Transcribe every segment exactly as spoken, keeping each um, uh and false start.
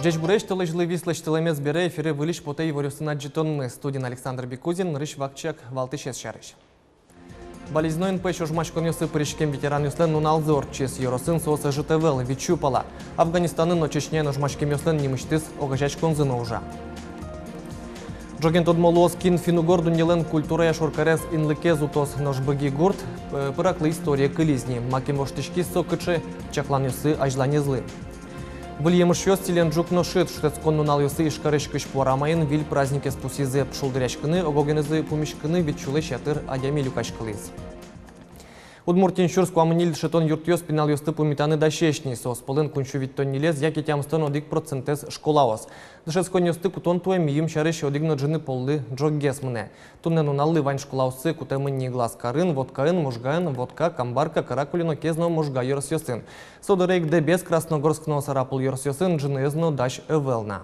Ӟечбуресь! Толэзьлы вис лэсьтылэмез бере эфире выльысь потэ иворъёсын адӟытонмы. Студиын Александр Бекузин. Нырысь вакчияк валтӥсез сярысь. Балезиноын пӧсь ожмаськонъёсы пыриськем ветеранъёслэн нуналзы ортчиз. Ёросын соос ӧжыт ӧвӧл, витьсю пала. Афганистанын но Чечняын ожмаськемъёслэн нимысьтыз огазеяськонзы но ужа. Ӝоген тодмо луоз, кин финн-угор дуннелэн культурая шоркарез, инлыкез утоз. Нош Быги гурт, э, пыраклы историе кылиз ни. Макем воштӥськиз со, кыӵе чакланъёссы азьланезлы. Выль емышъёс Сӥлен ӝук но шыд. Шутэтскон нуналъёсы Ижкарысь Кызьпу арамаын виль праздникез пусйизы. Шулдыръяськыны ог-огенызы пумиськыны витьсюлэсь ятыр адями люкаськылӥз. Удмуртиын сюрс куамын ньыль дышетон юртъёс пиналъёсты пумитаны дасесь ни. Соос пӧлын куиньсю витьтон ньылез яке тямыстон одӥг процентэз школаос. Дышетсконъёсты кутон туэ мийым сярысь одӥг но ӝыны поллы ӝоггес мынэ. Туннэ нуналлы вань школаоссы кутэмын ни Глазкарын, Воткаын, Можгаын, Вотка, Камбарка, Каракулино, Кез но Можга ёросъёсын. Со дыре ик Дэбес, Красногорск но Сарапул ёросъёсын ӝыныез но дась ӧвӧл на.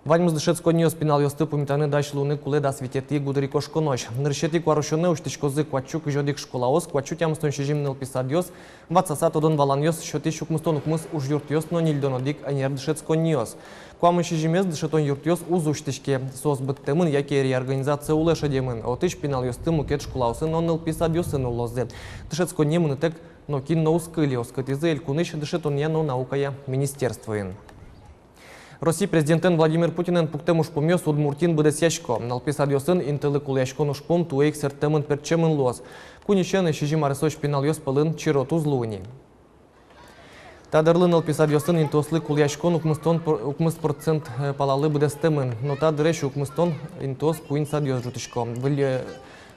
Ваньмыз дышетсконниос пиналъёсты пумитаны дась луыны кулэ дас витетӥ гудырикошконозь. Нырысетӥ куарусёнэ усьтӥськозы куатьсю кызь одӥг школаос, куатьсю тямыстон сизьым нылпи садъёс, ватсаса тодон-валанъёс сётӥсь укмыстон укмыс ужъюртъёс но ньыльдон одӥг ӧнер дышетсконниос. Куамын сизьымез дышетон юртъёс уз усьтӥське, соос быдтэмын яке реорганизация улэ шедемын. Отысь пиналъёсты мукет школаосы но нылпи садъёсы нуллозы. Дышетсконние мынытэк нокин но уз кыльы, оскытӥзы элькунысь дышетонъя но наукая министерствоын. Россия президентэн Владимир Путинэн пуктэм ужпумъёс Удмуртиын быдэсъясько. Нылпи садъёсын интылы кулэяськон ужпум туэ ик сэрттэмын-пертчемын луоз. Куиньысен сизьым аресозь пиналъёс пӧлын черод уз луы ни. Та дырлы нылпи садъёсын интыослы кулэяськон укмыстон пр-, укмыс процент, э, палалы быдэстэмын. Но та дырозь укмыстон интыос куинь садъёс ӝутӥсько. Выль-,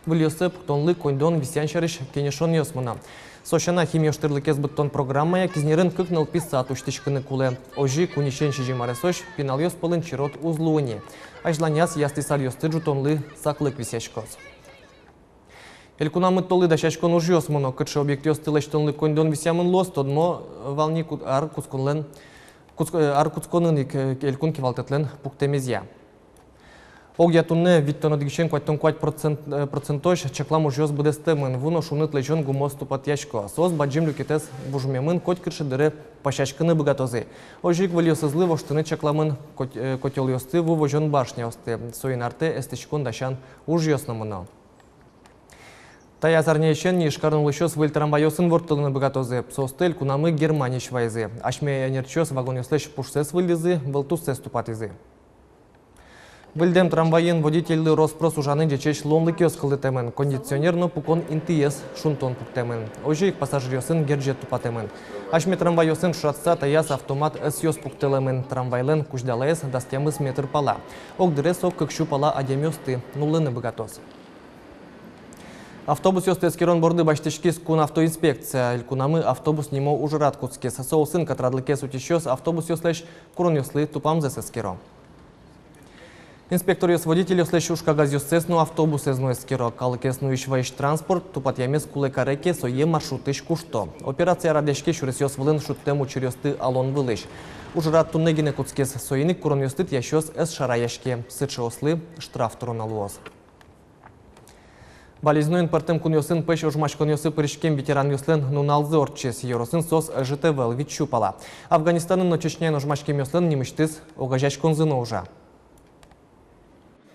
выльёссэ пуктонлы коньдон висъян сярысь кенешонъёс мыно. Со сяна, химиоштӥрлыкез быдтон программая Кизнерын кык нылпи сад усьтӥськыны кулэ. Озьы ик куиньысен сизьым аресозь пиналъёс пӧлын черод уз луы ни. Азьланяз ясли садъёсты ӝутонлы саклык висъяськоз. Элькунамы толлы дасяськон ужъёс мыно. Кыӵе объектъёсты лэсьтонлы коньдон висъямын луоз, тодмо вал ни ку-, ар кутсконлэн, кутск-, э, ар кутсконын ик, э, элькун кивалтэтлэн пуктэмезъя. Огъя туннэ витьтон одӥгысен куатьтон куать процент, э, процентозь чаклам ужъёс быдэстэмын. Ву но шуныт лэзён гумыос тупатъясько. Соос бадӟым люкетэз вужмемын, котькыӵе дыре пасяськыны быгатозы. Озьы ик выльёсызлы воштыны чакламын кот-, э, котёлъёсты, ву возён башняосты. Соин артэ эстӥськон дасян ужъёс но мыно. Таяз арняысен ни Ижкарын улӥсьёс выль трамвайёсын ворттылыны быгатозы. Соосты элькунамы Германиысь вайизы. Асьме ӧнерчиос вагонъёслэсь пушсэс выльдӥзы, вылтуссэс тупатӥзы. Выльдэм трамвайын водительлы рос-прос ужаны ӟечесь луонлыкъёс кылдытэмын, кондиционер но пукон интыез шунтон пуктэмын. Озьы ик пассажиръёсын герӟет тупатэмын. Асьме трамвайёсын ӵошатыса таяз автомат ӧсъёс пуктылэмын. Трамвайлэн кузьдалаез дас тямыс метр пала. Огдыре со кыксю пала адямиосты нуллыны быгатоз. Автобусъёсты эскерон борды басьтӥськиз кун автоинспекция. Элькунамы «Автобус» нимо ужрад кутскиз. Со улсын катрадлыкез утисьёс автобусъёслэсь куронъёслы тупамзэс эскеро. Инспекторъёс водительёслэсь ужкагазъёссэс но автобусэз но эскеро. Калыкез нуись-ваись транспорт тупатъямез кулэ каре ке, сое маршрутысь кушто. Операция радъяське сюресъёс вылын шудтэм учыръёсты алон вылысь. Ужрад туннэ гинэ кутскиз. Соин ик куронъёсты тӥясьёс ӧз шараяське. Сыӵеослы штраф тыроно луоз. Балезиноын пӧртэм кунъёсын пӧсь ожмаськонъёсы пыриськем ветеранъёслэн нуналзы ортчиз. Ёросын соос ӧжыт ӧвӧл, витьсю пала. Афганистанын но Чечняын ожмаськемъёслэн нимысьтыз огазеяськонзы но ужа.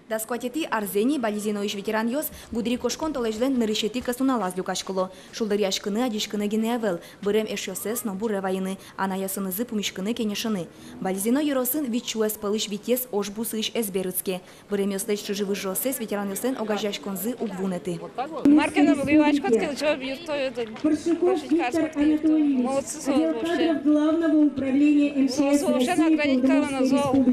Дас куатетӥ арзэ ни Балезиноысь ветеранъёс гудырикошкон толэзьлэн нырысетӥ кӧснуналаз люкаськыло. Шулдыръяськыны, адӟиськыны гинэ ӧвӧл, бырем эшъёссэс но буре вайыны, анай-асынызы пумиськыны, кенешыны. Балезино ёросын витьсюэз пӧлысь витез ож бусыысь эз берытске. Быремъёслэсь чыжы-выжыоссэс ветеранъёслэн огазеяськонзы уг вунэты. Мар ке но вылӥ васькод ке, учёба юртто, это, прошить карско юртто. Молодцы соос вообще. Соос вообще наградить кароно зол.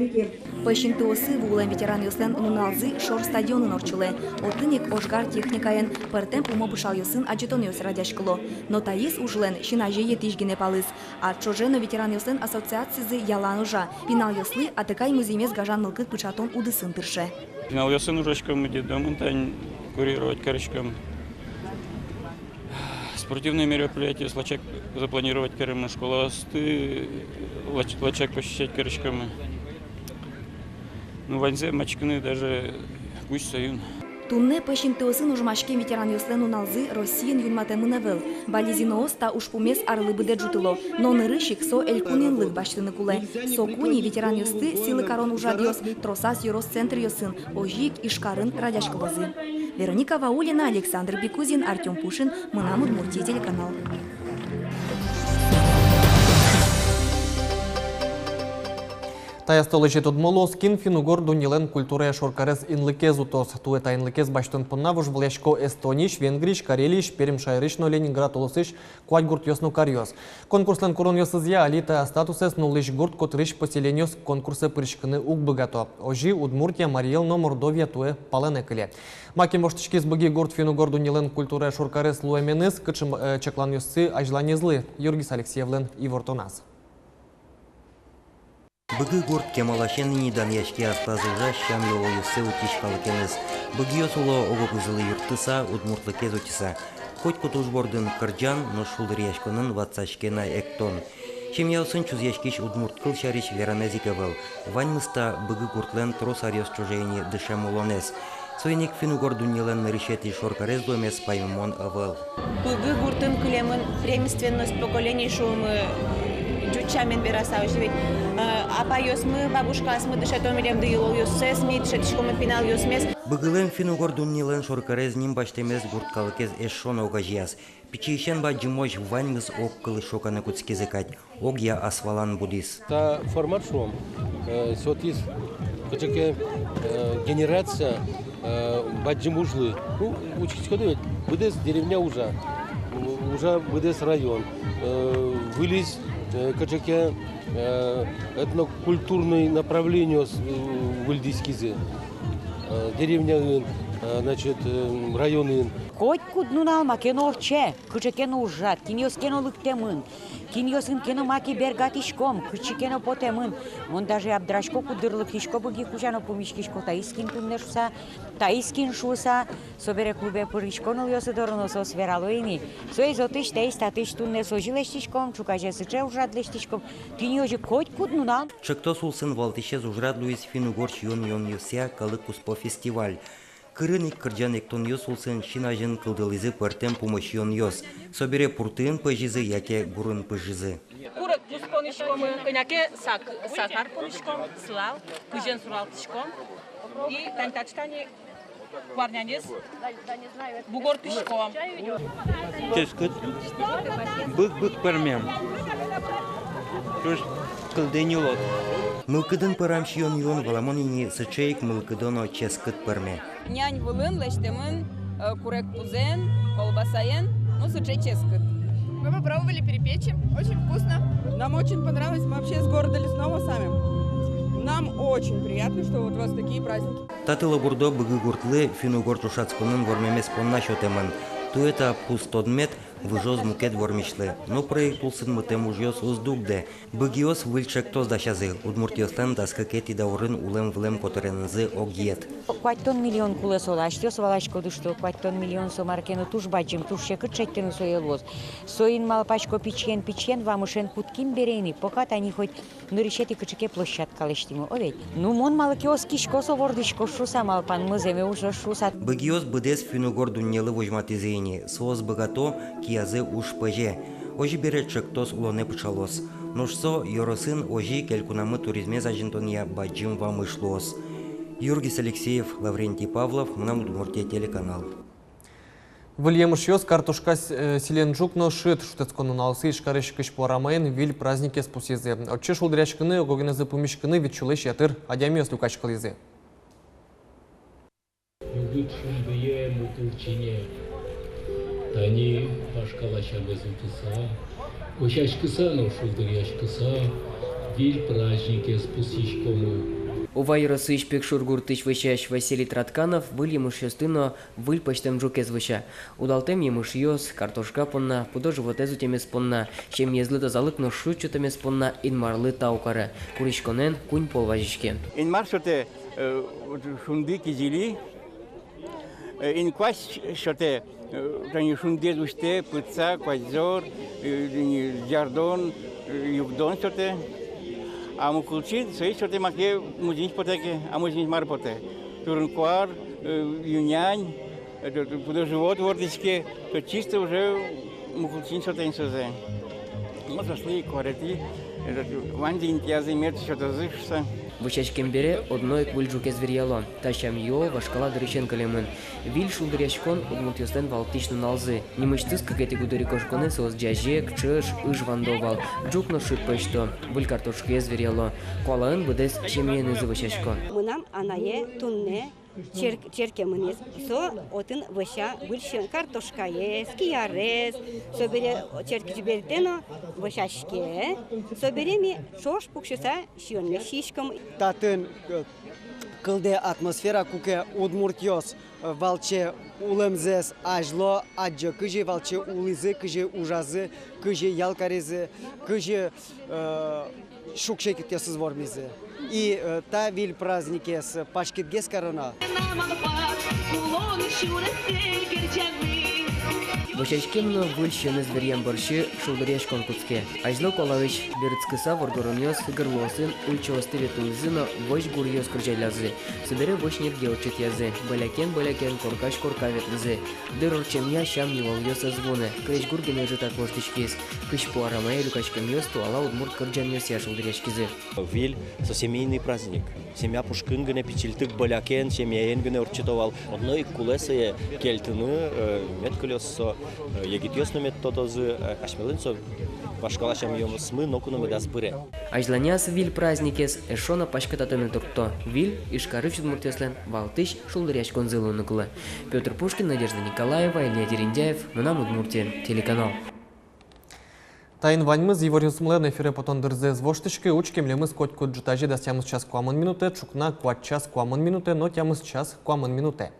Пӧсь интыосы вуылэм ветеранъёслэн нуналзы шор стадионын ортчылэ. Отын ик ожгар техникаен, пӧртэм умобышалъёсын адӟытонъёс радъяськыло. Но таиз ужлэн син азе етӥсь гинэ палыз. Ар ӵоже но ветеранъёслэн ассоциацизы ялан ужа. Пиналъёслы атыкай музъемез гажан мылкыд пыӵатон удысын тырше. Пиналъёсын ужаськом, детдомын тань курировать кариськом. Спортивные мероприятия, лачак запланировать каримы, школаосты лач-, лачак посещать кариськомы. Ну, ваньзэ мадиськыны даже кузь соин. Туннэ пӧсь интыосын ожмаськем ветеранъёслэн нуналзы Россиын юнматэмын ӧвӧл. Балезиноос та ужпумез арлы быдэ ӝутыло, но нырысь ик со элькунъёслы басьтыны кулэ. Соку ини ветеранъёсты сӥлы карон ужрадъёс тросаз ёрос центръёсын, озьы ик Ижкарын радъяськылозы. Вероника Ваулина, Александр Бекузин, Артём Пушин, «Мынам Удмуртие» телеканал. Таяз толэзе тодмо луоз, кин финн-угор дуннелэн культурая шоркарез инлыкез утоз. Туэ та инлыкез басьтон понна вожвылъясько Эстониысь, Венгриысь, Карелиысь, Пермь шаерысь но Ленинград улосысь куать гуртъёс но каръёс. Конкурслэн куронъёсызъя али та статусэз нуллӥсь гурт котырысь поселениос конкурсэ пыриськыны уг быгато. Озьы Удмуртия, Марий Эл но Мордовия туэ палэнэ кыле. Макем воштӥськиз Быги гурт финн-угор дуннелэн культурая шоркарез луэменыз, кыӵе, э, чакланъёссы азьланезлы, Юргис Алексеевлэн ивортоназ. Быги гурт кемаласен ини данъяське аслаз ужась сям-йылолъёссэ утись калыкеныз. Быгиос уло ог-огзылы юрттыса, удмуртлыкез утьыса. Котькуд уж бордын кырӟан, нош шулдыръяськонын ватсаське на эктон. Семьяосын чузъяськись удмурт кыл сярысь веранэз ик ӧвӧл. Ваньмыз та Быги гуртлэн трос аръёс ӵоже ини дышем улонэз. Соин ик финн-угор дуннелэн нырысетӥ шоркарез луэмез паймымон ӧвӧл. Быги гуртын кылемын преемственность поколений шуомы, ӟуч сямен вераса, озьы ведь, э, апайёсмы, бабушкаосмы дышето милемды йылолъёссэс, ми дышетӥськомы пиналъёсмес. Быгилэн финн-угор дуннелэн шоркарез ним басьтэмез гурт калыкез эшшо но огазеяз. Пичиысен бадӟымозь ваньмыз ог кылысь шоканы кутскизы кадь. Огъя асвалан будӥз. Та формат, шуом, э, сётӥз кыӵе ке, э, генерация, э, бадӟым ужлы. Ну, учкиськоды ведь, быдэс деревня ужа, у-, ужа быдэс район, э, выльысь, э, кыӵе ке, э, этнокультурной направлениос, э, выльдӥськизы, э, деревняын, э, значит, э, районын. Котькуд нунал маке но ортче, кыӵе ке но ужрад, кинъёс ке но лыктэмын. Кинъёсын ке но маке бергатӥськом, кытчы ке но потэмын. Мон даже абдрасько, куддыр лыктӥсько Быги кузя но пумиськисько, таиз кин туннэ шуса, таиз кин шуса. Собере клубе пырисько нылъёсы доры но, соос верало ини. Соиз отысь, таиз татысь, туннэ созьы лэсьтӥськом, ӵуказе сыӵе ужрад лэсьтӥськом. Тӥни озьы котькуд нунал. Ӵектос улсын валтӥсез ужрад луиз финн-угор сиён-юонъёсъя калык куспо фестиваль. Кырын ик кырӟан-эктонъёс улсын син азьын кылдылӥзы пӧртэм пумо сиёнъёс. Собере пуртыын пӧзизы яке гурын пыжизы. Курегпуз понӥськомы, кӧня ке сак-, сакар понӥськом, сылал, пызен суралтӥськом. И тани таӵе тани куарнянез бугортӥськом. Ческыт, бык-бык пӧрме. Туж кылдэ ни улод. Мылкыдын пӧрам сиён-юон, валамон ини, сыӵе ик мылкыдо но ческыт пӧрме. Нянь вылын лэсьтэмын, э, курегпузэн, колбасаен, ну, сыӵе ческыт. Мы попробовали перепечи. Очень вкусно. Нам очень понравилось. Мы вообще из города Лесного сами. Нам очень приятно, что вот у вас такие праздники. Та тылобурдо Быги гуртлы финн-угор ӵошатсконын вормемез понна сётэмын. Туэ та пус тодмет выжоз мукет вормисьлы. Но проект улсын мытэм ужъёс уз дугдэ. Быгиос выль ӵектос дасязы: удмуртъёслэн дас кыкетӥ даурын улэм-вылэм котыренызы огъет. Куатьтон миллион кулэ солы, асьтэос валаськоды, что куатьтон миллион со мар ке но туж бадӟым, туж секыт шедьтыны сое луоз. Соин малпасько, пичиен-пичиен, вамышен кутским бере ини, пока тани хоть нырысетӥ кыӵе ке площадка лэсьтӥмы, о ведь. Ну, мон малы ке оскисько, со вордӥськоз шуса, малпанмы зэме ужоз шуса. Быгиос быдэс финн-угор дуннелы возьматӥзы ини, соос быгато, киязы уж пӧзе. Озьы бере ӵектос улонэ пыӵалоз. Нош со ёросын, озьы ик элькунамы туризмез азинтонъя бадӟым вамыш луоз. Юргис Алексеев, Лаврентий Павлов, «Мынам Удмуртие» телеканал. Выль емышъёс, картошка, с-, э, селенӝук но шыд. Шутэтскон нуналъёсы Ижкарысь Кызьпу арамаын выль праздникез пусйизы. Отчы шулдыръяськыны, ог-огенызы пумиськыны вить сюлэсь ятыр адямиос люкаськылӥзы. Югыт шундые, мукылчине. Тани вашкала сямез утыса, косяськыса но шулдыръяськыса, выль праздникез пусйиськомы. Ува ёросысь Пекшур гуртысь вӧсясь Василий Тратканов выль емышъёсты но выль пӧзьтэм ӝукез вӧся. Удалтэм емышъёс, картошка понна, пудо-животэз утемез понна, семьязлы тазалык но шуд сётэмез понна Инмарлы тау каре. Куриськонэн куинь пол вазиське. Инмар сётэ, э, шунды, кизили, э, инкуазь сётэ, э, тани шундыез усьтэ, пытса, куазьзор, э, тани зярдон, э, югдон сётэ. А мукылчи сое сётэ маке, музъемысь потэ ке, а музъемысь мар потэ? Турын-куар, Э, ю-нянь, это, пудо-живот вордӥське, то чисто уже мукетын сётэ ни сое. Вот соослы куаретӥ, это, ваньзы интыязы мед сётозы шуса. Вӧсяськем бере одно ик выль ӝукез веръяло. Та сям-йылол вашкала дырысен кылемын. Виль шулдыръяськон удмуртъёслэн валтӥсь нуналзы. Нимысьтыз кыкетӥ гудырикошконэ соос ӟазе, кчеж, ыж вандо вал. Ӝук но шыд пӧзьто, выль картошкаез веръяло. Куалаын быдэс семьяенызы вӧсясько. Мынам анае туннэ черк-, черке мынӥз. Со отын вӧся выль сиён, картошкаез, киярез. Собере черкысь бертэ но вӧсяське. Собере ми ӵош пуксьыса сиёнмес сиськом. Татын, э, кылдэ атмосфера, куке удмуртъёс, э, валче улэмзэс азьло адӟо, кызьы валче улӥзы, кызьы ужазы, кызьы ял каризы, кызьы, э, шуг-секытъёсыз вормизы. И, э, та виль праздникез паськытгес кароно. Вӧсяськем но выль сиёнэз веръям бӧрсьы шулдыръяськон кутске. Азьло куалаысь берытскыса воргоронъёс гырлоосын ульчаосты ветлӥзы но вӧсь гуръёс кырӟаллязы. Собере вӧсь небге ортчытъязы, бӧлякен-бӧлякен, коркась корка ветлӥзы. Дыр ортчемъя сям-йылолъёс ӧз вунэ, крезьгур гинэ ӧжытак воштӥськиз. Кызьпу арамае люкаськемъёс туала удмурт кырӟанъёсъя шулдыръяськизы. Виль — со семейный праздник. Семья пушкын гинэ, пичильтык бӧлякен, семьяен гинэ ортчыто вал. Одно ик кулэ сое кельтыны, э, мед кылёз со, э, егитъёс но мед тодозы, э, асьмелэн со вашкала сямъёсмы ноку но медаз быре. Азьланяз виль праздникез эшшо но паськытатыны туртто. Виль Ижкарысь удмуртъёслэн валтӥсь шулдыръяськонзы луыны кулэ. Пётр Пушкин, Надежда Николаева, Илья Дерендяев, «Мынам Удмуртие» телеканал. Таин ваньмыз. Иворъёсмылэн эфире потон дырзэ ӧз воштӥськы. Учке милемыз котькуд ӝытазе дас тямыс час куамын минутэ, ӵукна куать час куамын минутэ но тямыс час куамын минутэ.